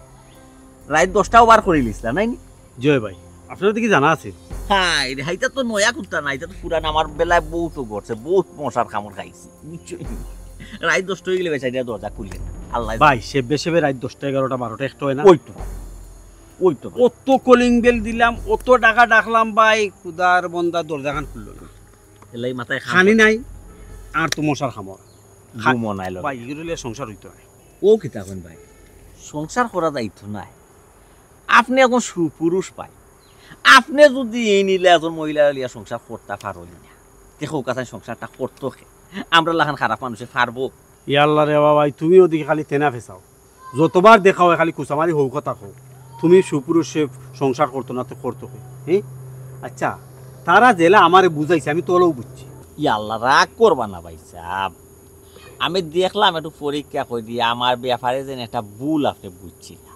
রাইত দশটা ওভার করি লিছলা, নাই নি? জয় ভাই, আপনার দেখি জানা আছে? হায় রে, ইটা তো নয়া কথা না, ইটা তো পুরান, আমার বেলায় বহুত ঘটছে, বহুত মশার কামড় খাইছি, বুঝছো? রাইত দশটা অই গেলে বেচারিরা দরজা খুলে না, আল্লাহ ভাই, সেবে সেবে রাইত দশটা, এগারোটা, বারোটা, একটা অয় না? ওই তো, ওই তো। অত কলিং বেল দিলাম, অত ডাকা ডাকলাম ভাই, খুদার বন্দা দরজাখান খুললো না। এলাই মাথায় খাম খানি নাই, আর তো মশার কামড়। খা-, ঘুমও নাই লগে। ভাই, ইগুরে লইয়া সংসার অইতো নায়। ও কিতা কইন ভাই, সংসার করা যাইতো নায়। আপনে একজন সুপুরুষ ভাই, আপনে যুদি এই নিলে একজন মহিলা লইয়া সংসার করতা পারইন না, তে কউক্কা চাইন সংসারটা করতো কে? আমরার লাখান খারাপ মানুষে পারবো? ইয়া আল্লাহ রে বাবা, তুমিও দেখি খালি তেনা ফেসাও। যতবার দেখা অয় খালি কুচামারি হউ কথা কও। তুমি সুপুরুষে সংসার করতো না, তে করতো কে? হ্যাঁ? আচ্ছা, তারা যেলা আমারে বুঝাইছে, আমি তো অলাউ বুঝছি। ইয়া আল্লাহ, রাগ করবা না ভাই সাব। আমি দেখলাম একটু পরীক্ষা করি দিয়া, আমার ব্যাপারে যেন একটা ভুল আপনে বুঝছিলা।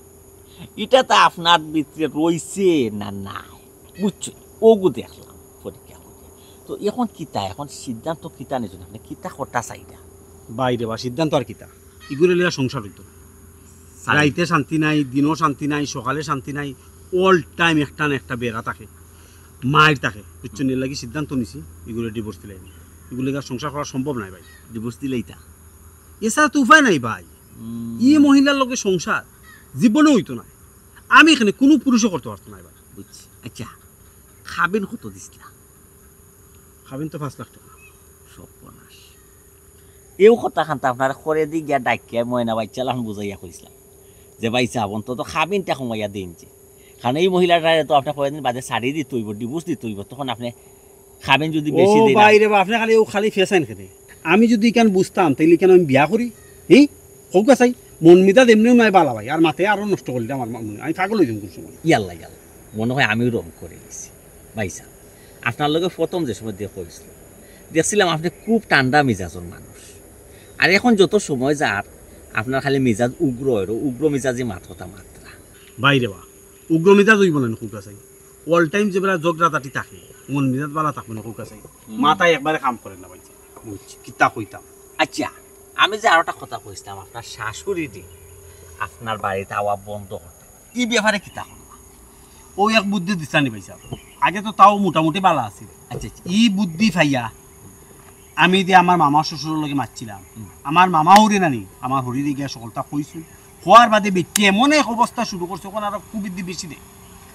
ইটা তো আপনার ভিতরে রইছে না নাই, বুঝছো? ওগু দেখলাম পরীক্ষা করি। তো এখন কিতা, এখন সিদ্ধান্ত কিতা নিছইন আপনে, কিতা করতা চাইরা? ভাই রে বা, সিদ্ধান্ত আর কিতা? ইগুরে লইয়া সংসার অইতো না। চাই। রাইতে শান্তি নাই, দিনও শান্তি নাই, সকালে শান্তি নাই, all time একটা না একটা বেড়া থাকে, মাইর থাকে, বুঝছো নি? এর লাগি সিদ্ধান্ত নিছি, ইগুরে ডিভোর্স দিলাই। ইগুর লাগি আর সংসার করা সম্ভব নায় ভাই। ডিভোর্স দিলাইতা? এছাড়া তো উপায় নাই ভাই। হুম। ই মহিলার লগে সংসার জীবনেও অইতো নায়। আমি এখানে কুনু পুরুষে করতে পারতো নায় ভাই। বুঝছি। আচ্ছা, কাবিন কত দিছলা? কাবিন তো পাঁচ লাখ টেকা। সর্বনাশ। এও কথাখান তো আপনারে করেদি গিয়া ডাকিয়া ময়না বাইচ্চালাখান বুঝাইয়া কইছলাম যে, "ভাই সাব, অন্তত কাবিনটা কমাইয়া দেইন যে।" কারণ এই মহিলাটারে তো আপনে কয়দিন বাদে ছাড়ি দিতে অইবো, ডিভোর্স দিতে অইবো, তখন আপনে কাবিন যুদি ও বেশি দেইন। ভাই রে বা, আপনে খালি, ও খালি ফেসাইন কেনে। আমি যুদি ইখান বুঝতাম, তাইলে ইখান আমি বিয়া করি? হি? কউক্কা চাই, মন মিজাজ এমনেউ নায় বালা ভাই, আর মাতে আরো নষ্ট করিলে আমার মা-, আমি পাগল অই যাইমু কুনু সময়। ইয়াল্লা, ইয়াল্লা, মনে অয় আমিও রং করি নিছি। ভাই সাব, আপনার লগে প্রথম যে সময় দেখা অইছিল, দেখছিলাম আপনে খুব ঠান্ডা মিজাজর মানুষ। আর এখন যত সময় যার, আপনার খালি মিজাজ উগ্র অয়, উগ্র মিজাজি মাত কথা মাতরা। ভাই রে বা, উগ্র মিজাজ অইবো না নি কউক্কা চাই? All time যেবলা ঝগড়াঝাটি থাকে, মন মিজাজ বালা থাকবো না কউক্কা চাই? হুম। মাথায় একবারে কাম করে না ভাই। বুঝছি, কিতা কইতাম? আচ্ছা, আমি যে আরোটা কথা কইছলাম, আপনার শাশুড়িরে আপনার বাড়িত আওয়া বন্ধ করতা, ই ব্যাপারে কিতা করবা? ও এক বুদ্ধি দিছলা নি ভাই সাব। আগে তো তাও মোটামুটি বালা আছিল। আচ্ছা, আচ্ছা। ই বুদ্ধি পাইয়া আমি যে আমার মামা শ্বশুরর লগে মাতছিলাম, হুম। আমার মামা হরি নানি, আমার হরিরে গিয়া সকলতা কইছইন। কওয়ার বাদে বেটি এমন এক অবস্থা শুরু করছে, অখন আরো কুবুদ্ধি বেশি দেয়,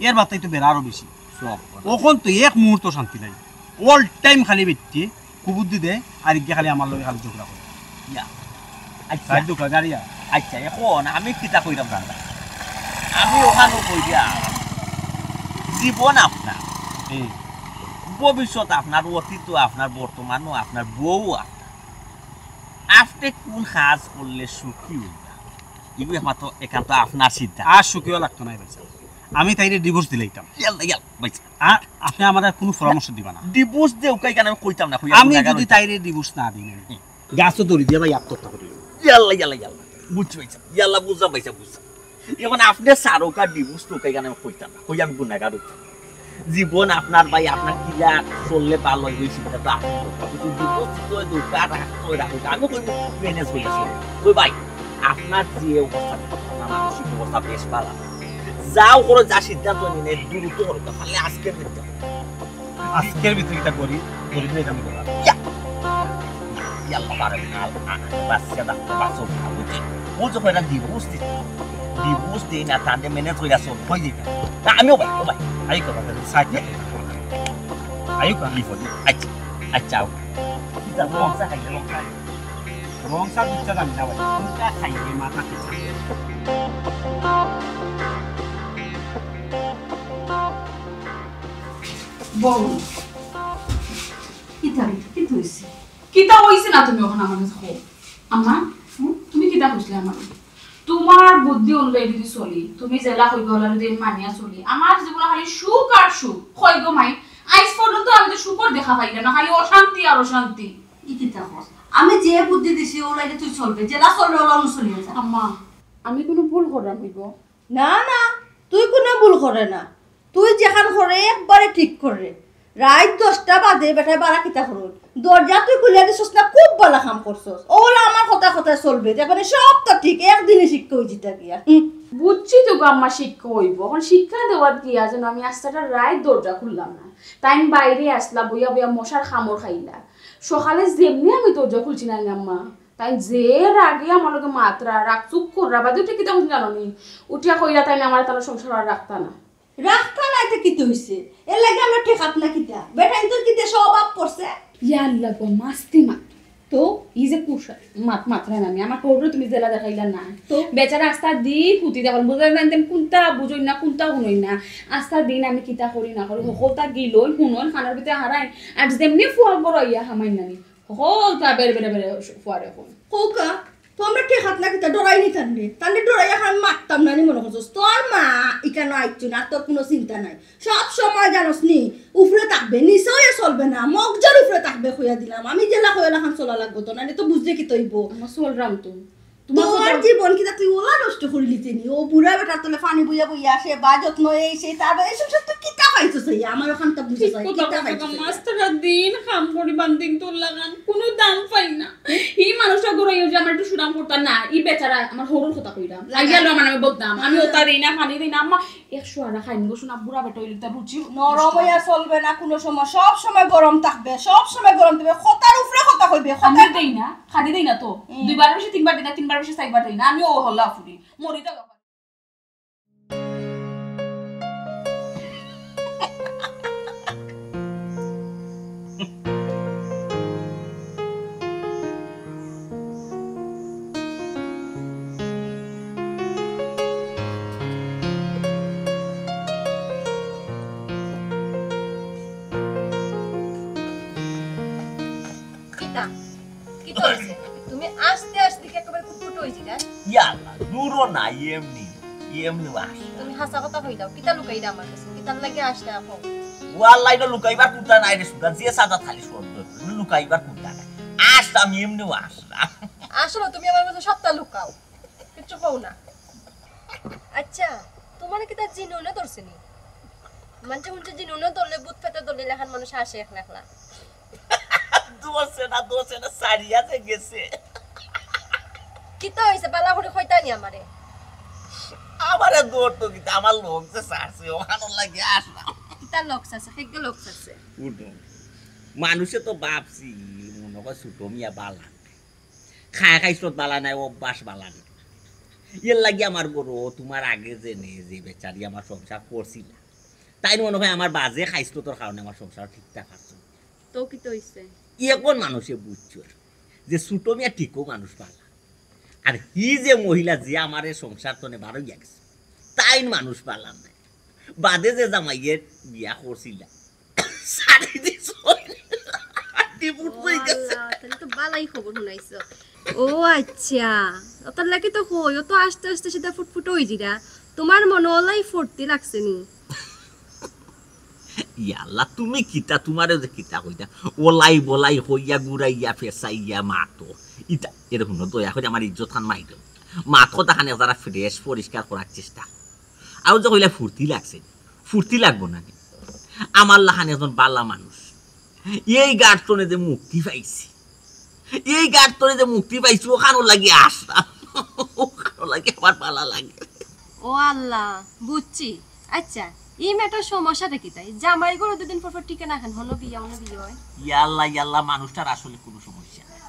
এর বাদে তো বেড়া আরো বেশি। সব কথা। অখন তো এক মুহূর্ত শান্তি নাই, all time খালি বেটি কুবুদ্ধি দেয়, আর ইগিয়ে খালি আমার লগে খালি ঝগড়া করে। ইয়া। আচ্ছা। সাইড দুকা গাড়িয়া। আচ্ছা, অখন আমি কিতা কইরাম জানো? আমি অখানও কইরাম, জীবন আপনার, হুম। ভবিষ্যৎ আপনার, অতীতও আপনার, বর্তমানও আপনার, বউও আপনার। আপনে কুন কাজ করলে সুখী অইবা, ইগু একমাত্র একান্ত আপনার সিদ্ধান্ত। আর সুখীও লাগতো নায় ভাইসাব, আমি তাইরে ডিভোর্স দিলাইতাম। ইয়াল্লা, ইয়াল্লা, ভাইসাব। আর আপনে আমারে কুনু পরামর্শ দিবা না। ডিভোর্স দেউক্কা ইখান আমি কইতাম না, কইয়া আমি গুনাগার যদি অইতাম। তাইরে ডিভোর্স না দেই, হুম। গাছো দড়ি দিয়া ভাই আত্মহত্যা করি। ইয়াল্লা, ইয়াল্লা, ইয়াল্লা। বুঝছি ভাইসাব। ইয়াল্লা, বুঝলাম ভাইসাব, বুঝলাম। অখন আপনে ছাড়উক্কা, ডিভোর্স দেউক্কা ইখান আমি কইতাম না, কইয়া আমি গুনাগার অইতাম। জীবন আপনার ভাই, আপনার কিলা চললে ভালা অইবো, ই সিদ্ধান্ত আপনে করবা। কিন্তু ডিভোর্স দিতে অয় দেউক্কা, রাখতে অয় রাখউক্কা। আমি কইমু ম্যানেজ করিয়া চলউক্কা। কই ভাই, আপনার যে অবস্থা, আপনার মানসিক অবস্থা বেশ ভালা। যাও করো, যা সিদ্ধান্ত নিন, দ্রুত করো। তাইলে আজকের দিনটা আজকের ভিতরে কিতা করি, করি না, ইটা আমি করলাম। ইয়া! ইয়াল্লা, পারে না, আল-, আ-, বাচ্চা দা, বাচ্চা উঠা, বুঝছি? ও যখন একটা ডিভোর্স দিত, ডিভোর্স দেই না, তাহলে ম্যানেজ কইরা সব হয়ে যেত। না, আমিও ভাই, ও ভাই, আই কথা, তাহলে সাইড দিয়ে। আইও কা? বিপদে। আচ্ছা, আচ্ছা, আও। কিতা লঙ্কা খাইলে লঙ্কা? লঙ্কা দুধটা জানি না ভাই, কোনটা খাইলে মাথা পিছা। বউ, কিতা রে, কিতা অইছে? কিতা অইছে না তুমি অখন আমার কাছে কও? আম্মা, হুম? তুমি কিতা কইছিলে আমারে? তোমার বুদ্ধি অনুযায়ী যদি চলি, তুমি যেলা কইবা অলা যদি আমি মানিয়া চলি, আমার জীবনে খালি সুখ আর সুখ। কই গো মাই, আইজ পর্যন্ত আমি তো সুখর দেখা পাইলাম না, খালি অশান্তি আর অশান্তি। ই কিতা কস? আমি যে বুদ্ধি দিছি, অলাইলে তুই চলবে, যেলা চলবে, অলা অনু চলিয়া যা। আম্মা, আমি কুনু ভুল করলাম অইবো? না, না, তুই কুনু ভুল করে না। তুই যেখান করে একবারে ঠিক করে। রাইত দশটা বাজে বেটায় বারা কিতা করইন? দরজা তুই খুলিয়া দিছস না, খুব ভালা কাম করছস। অলা আমার কথা কথায় চলবে। দেখবে নি সব তো ঠিক, একদিনে শিক্ষা অই যিতা গিয়া। হুম। বুঝছি তো গো আম্মা, শিক্ষা অইবো। অখন শিক্ষা দেওয়াত গিয়া যেন আমি আস্তাটা রাইত দরজা খুললাম না। তাইন বাইরে আছলা, বইয়া বইয়া মশার কামড় খাইলা। সকালে যেমনে আমি দরজা খুলছি না নি আম্মা, তাইন যে রাগে আমার লগে মাতরা, রাগ চুপ কররা, বাদে উঠিয়া কিতা কইছইন জানো নি? উঠিয়া কইরা তাইন আমার তানর সংসার আর রাখতা না। রাখতা নায় তে কিতা অইছে? এর লাগি আমরা ঠেকাত না কিতা? বেটাইন তোর কিতা স্বভাব করছে? ইয়া আল্লাহ গো, মাস্তি মা। তো, ই যে কুসা-, মাত-, মাতরা না নি, আমার হউররে তুমি যেলা দেখাইলা না। তো? বেচারা আস্তা দিন হুতি দেখইন, বুঝইন না, দেন কুনটা বুঝইন না, কুনটা হুনইন না। আস্তা দিন আমি কিতা করি না করি, হকলতা গিলইন, হুনইন, কানর ভিতরে হারাইন। আর যেমনে ফুয়া বড় ইয়া হামাইন না নি। হকলতা বের বের বের ফুয়ারে কইন। কউক্কা, তো আমরা ঠেকাত না কিতা, ডরাই নি তানরে? তানরে ডরাইয়া আমি মাততাম না নি মনে করছস? তোর মা ইখানো আইছইন, আর তোর কুনু চিন্তা নাই। সব সময় জানোস নি, উপরে থাকবে, নিচে অইয়া চলবে না, মগজর উপরে থাকবে, কইয়া দিলাম। আমি যেলা কই অলাখান চলা লাগবো তো, নাইলে তো বুঝলে কিতা অইবো। আমার চলরাম তো। তোমার তোর কথা জীবন কিতা তুই অলা নষ্ট করিলিতে নি? অউ বুড়া বেটার তলে পানি বইয়া বইয়া আসে, বা যত্ন এই সেই, তার এই সংসার তুই কিতা পাইছস? এই আমার অখানতা বুঝা ঠিক যায়, কথা কিতা কইছো পাইছস? মাস্টাররা দিন কাম করি বান্দিন তোর লাগান, কুনু দাম পাই না। ই মানুষটা গড়াইও যে আমার একটু সুনাম করতা না, ই বেচারা আমার হউরর কথা কইরাম। লাগা। আইয়া লো আমার নামে বদনাম, আমি ওতা দেই না, পানি দেই না, আম্মা একশো আনা খাইন গো, শোনা বুড়া বেটা অইলে তার রুচি নরম অইয়া চলবে না কুনু সময়, সব সময় গরম থাকবে, সব সময় গরম থাকবে, কথার উপরে কথা কইবে, কথা আমি দেই না, খালি দেই না তো। হুম। দুইবার বেশি তিনবার দেই না, তিনবার বেশি চাইরবার দেই না, আমি ও হল্লা ফুরি, মরি যাওয়া। কিতা? কিতা অইছে? তুমি আস্তে আস্তে কি একেবারে কুটকুট অইছি না? ইয়াল্লা, দূরও না, এমনি, এমনি আস। তুমি হাছা কথা কইলাও, কিতা লুকাইরা আমার কাছে? কিতার লাগি আসলা এখন? ওয়াল্লাহ, ইনো লুকাইবার কুন্তা নাই রে সুলতান, যে সাজাত খালি শর্ত, লুকাইবার কুন্তা নাই। আসলাম, এমনিও আসলাম। আসলে তুমি আমার কাছে সবটা লুকাও, কিচ্ছু কও না। আচ্ছা, তোমারে কিতা জিনে উনে ধরছে নি? মানষে হুনছে জিনে উনে ধরলে, ভূত পেতে ধরলে, এলাখান মানুষ আসে একলা একলা। ধরছে না, ধরছে না, সারিয়া যে গেছে। কিতা অইছে? বালা করি কইতা নি আমারে। আমারে ধরতো কিতা, আমার লোক যে সারছে, ওখানোর লাগি আসলাম। কিতা লোক সারছে? কেগে লোক সারছে? উঠো। মানুষে তো ভাবছি, মনে বাবা, ছোট মিয়া বালা না। খায় খাইছত বালা নাই, অভ্যাস বালা না। এর লাগি আমার ঘরো তুমার আগে যেনে যে বেচারি আমার সংসার করছিলা, তাইন মনে অয় আমার বাজে খাইছলতর কারণে আমার সংসার ঠিকঠাক আছে। তো কিতা অইছে? এখন মানুষে বুঝছইন যে ছোট মিয়া ঠিকউ মানুষ বালা। আর হি যে মহিলা যে আমারে সংসার তনে বারইয়া গেছে, তাইন মানুষ বালা নায়। বাদে যে জামাইয়ে বিয়া করছিলা, শাড়ি দিছইন, divorce অই গেছে। আল্লাহ, তাইলে তো বালাই খবর হুনাইছো। ও আচ্ছা, অতার লাগি তো কই, ও তো আস্তে আস্তে সিধা ফুটফুটে অইযিরা। তুমার মনো অলাউ ফুর্তি লাগছে নি? ইয়া আল্লাহ, তুমি কিতা, তুমারে যে কিতা কইতা, অলাই বলাই কইয়া ঘুরাইয়া ফেসাইয়া মাতো। ইতা, এরে হুনো, দয়া করি আমার ইজ্জত খান মাইরো না। মাত কথা খান যারা fresh পরিষ্কার করার চেষ্টা। আর যে কইলা ফুর্তি লাগছে, ফুর্তি লাগবো না নি? আমার লাখান একজন বালা মানুষ, এই গার্তনে যে মুক্তি পাইছি, এই গার্তনে যে মুক্তি পাইছি, অখানর লাগি আশা, অখানর লাগি আমার বালা লাগে। ও আল্লাহ, বুঝছি। আচ্ছা, ই মেয়েটার সমস্যাটা কিতা? জামাই ঘরো দুদিন পর পর টিকে না কেনে, হনো বিয়া, হনো বিয়া অয়। ইয়াল্লা, ইয়াল্লা, মানুষটার আসলে কুনু সমস্যা নাই।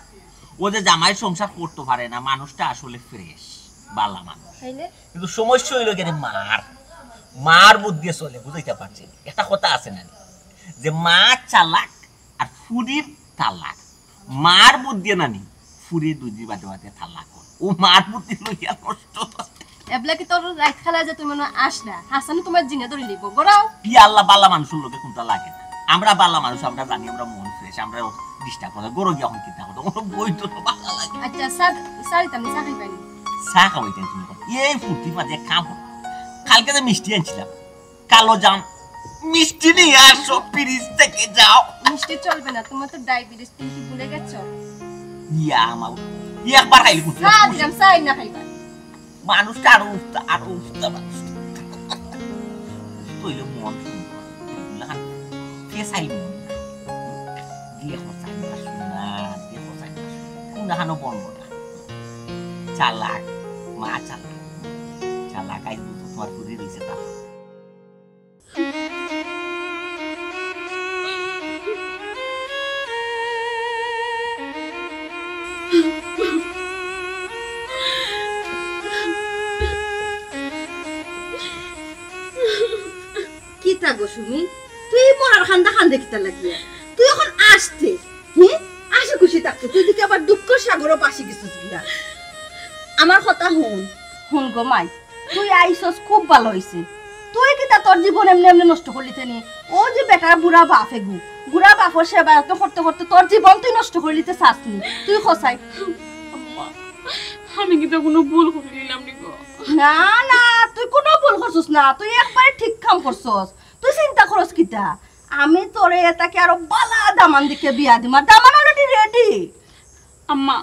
ও যে জামাইর সংসার করতো পারে না, মানুষটা আসলে fresh, বালা মানুষ। তাইলে? কিন্তু সমস্যা অইলো গিয়া মার, মার বুদ্ধিয়ে চলে, বুঝাইতাম পারছি না। একটা কথা আছে না নি, যে মা চালাক আর ফুরির তালাক। মার বুদ্ধিয়ে না নি, ফুরি দুই দিন বাদে বাদে তালাক অয়। ও মার বুদ্ধি লইয়া নষ্ট। এবলা কি তোর রাইত খালা যে তুমি মনো আইসলা, হাসানে তুমার জিঙ্গা ধরি লইবো, গড়াও। ইয়া আল্লাহ, বালা মানুষর লগে কুনটা লাগে না। আমরা বালা মানুষ, আমরা জানি, আমরা মন fresh, আমরা disturb করে, গড়ো গিয়া অখন কিতা করো, অনো বই তো বালা লাগে। আচ্ছা, চা, চা দিতাম নি, চা খাইবায় নি? চা খাওয়াইতাম তুমি কও। এই ফুর্তির মাঝে কাম করো। কালকে যে মিষ্টি আনছিলাম, কালো জাম, মিষ্টি নিয়া আসো, fridge থেকে যাও। মিষ্টি চলবে না, তুমার তো diabetes, তুমি কি ভুলে গেছো? ইয়া, আমার, ইয়া একবার খাইলে বুঝতে চা পারছি। দিলাম, চা না খাইবা। মানুষটা আরো উস্তা, আরো উস্তা মানুষ। উস্তা অইলে মন সুন্দর। এগুলা কে চাইল মন না। দেখো চাই না শোনা, দেখো চাই না শোনা। কোন দেখানো বন্ধ না। চালাক, মা চালাক। চালাক, আইজ বুঝো তুমার ফুরি রইছে তা। কিতা গো সুমি, তুই মরার কান্দা কান্দে কিতা লাগিয়া? তুই অখন আস্তে, হুম? হাসি খুশি থাকতে, তুই দেখি আবার দুঃখর সাগরো ভাসি গেছস গিয়া। আমার কথা হুন। হুন গো মাই, তুই আইছস খুব ভালা অইছে। তুই কিতা তোর জীবন এমনে এমনে নষ্ট করলিতে নি? ও যে বেটার বুড়া বাপ এগু, বুড়া বাপর সেবা যত্ন করতে করতে তোর জীবন তুই নষ্ট করলিতে চাস নি? তুই কছাই। আম্মা, আমি কিতা কুনু ভুল করিলিলাম নি গো? না, না, তুই কুনু ভুল করছস না, তুই একবারে ঠিক কাম করছস। তুই চিন্তা করস কিতা? আমি তোরে এটাকে আরো বালা দামান দেখি বিয়া দিমু, আর দামান already ready। আম্মা,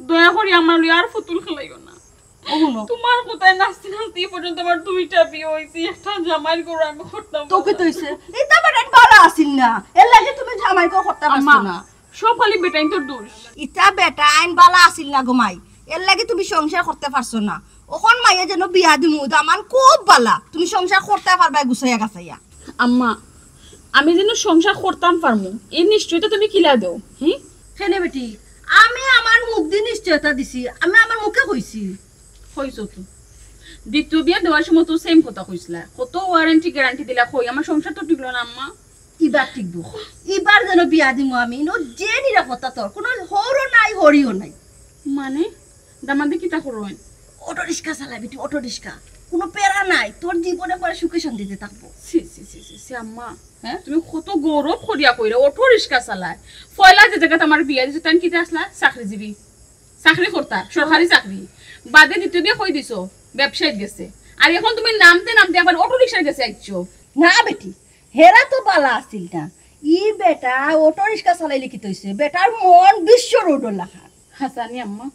দয়া করি আমার লইয়া আর ফুতুল খেলাইও না। ও হুনো। তুমার কথায় নাচতে নাচতে এই পর্যন্ত আমার দুইটা বিয়া অইছে, একটা জামাইর ঘরো আমি করতাম তো কি পারলাম না। অইছে? ইটা বেটাইন বালা আছিল না, এর লাগি তুমি জামাইর ঘরো করতাম পারছো আম্মা, না। সব খালি বেটাইনতর দোষ। ইটা বেটাইন বালা আছিল না গো মাই, এর লাগি তুমি সংসার করতে পারছো না। অখন মাইয়ে যেন বিয়া দিমু, দামান খুব বালা, তুমি সংসার করতে পারবায় গুছাইয়া গাছাইয়া। আম্মা, আমি যেন সংসার করতাম পারমু, এই নিশ্চয়তা তুমি কিলা দেও, হি? কেনে বেটি, আমি আমার মুখদি নিশ্চয়তা দিছি, আমি আমার মুখে কইছি। কইছো তো। দ্বিতীয় বিয়া দেওয়ার সময় তো same কথা কইছিলা, কত warranty guarantee দিলা, কই আমার সংসার তো টিকলো না আম্মা। ইবার টিকবো, ইবার যেন বিয়া দিমু আমি, ইনো যে নিরাপত্তা তোর, কুনু হউরও নাই, হড়িও নাই। মানে? দামান্দে কিতা করইন? অটো রিক্সা চালায় বেটি, অটো রিক্সা। কুনু প্যারা নাই, তোর জীবন একবারে সুখে শান্তিতে থাকবো। ছি, ছি, ছি, ছি, ছি, আম্মা। হ্যাঁ? তুমি কত গৌরব করিয়া কইরা, অটো রিক্সা চালায়। পয়লা যে জাগাত আমার বিয়া দিছো, তাইন কিতা আছলা? চাকরিজীবী। চাকরি করতা, সরকারি চাকরি। বাদে দ্বিতীয় বিয়া কই দিছো? ব্যবসায়ীত গেছে। আর অখন তুমি নামতে নামতে আবার অটো রিক্সার গেছে আইছো। না বেটি, হেরা তো বালা আছিল না। ই বেটা অটো রিক্সা চালাইলে কিতা অইছে? বেটার মন বিশ্ব রোডর লাখান। হাসানি আম্মা,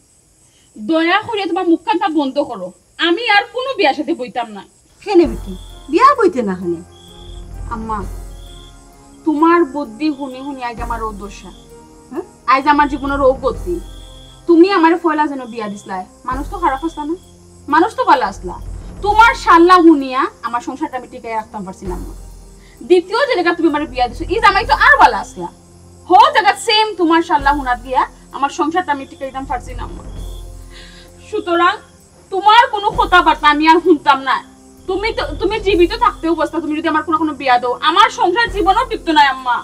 দয়া করিয়া তুমার মুখখানটা বন্ধ করো। আমি আর কুনু বিয়ার সাথে বইতাম না। কেনে বেটি, বিয়া বইতে না কেনে? আম্মা, তুমার বুদ্ধি হুনি হুনি আইজ আমার অউ দশা। হ্যাঁ? আইজ আমার জীবনর অউ গতি। তুমি আমারে পয়লা যেন বিয়া দিছলায়, মানুষ তো খারাপ আছলা না, মানুষ তো বালা আছলা। তুমার সাল্লা হুনিয়া আমার সংসারটা আমি টিকাইয়া রাখতাম পারছিলাম না। দ্বিতীয় যে জাগাত তুমি আমারে বিয়া দিছো, ই জামাই তো আর বালা আছলা। হ, হউ জাগাত সেম তুমার শালা হুনাত গিয়া আমার সংসারটা আমি টিকাইতাম পারছি না আম্মা। সুতরাং তুমার কুনু কথাবার্তা আমি আর হুনতাম না। তুমি তো, তুমি জীবিত থাকতে অবস্থা তুমি যদি আমার কুনু কুনু বিয়া দেও, আমার সংসার জীবনও টিকতো নায় আম্মা।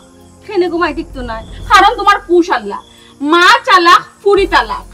কেনে গো মাই টিকতো নায়? কারণ তুমার কুশাল্লা, মা চালাক, ফুরি তালাক।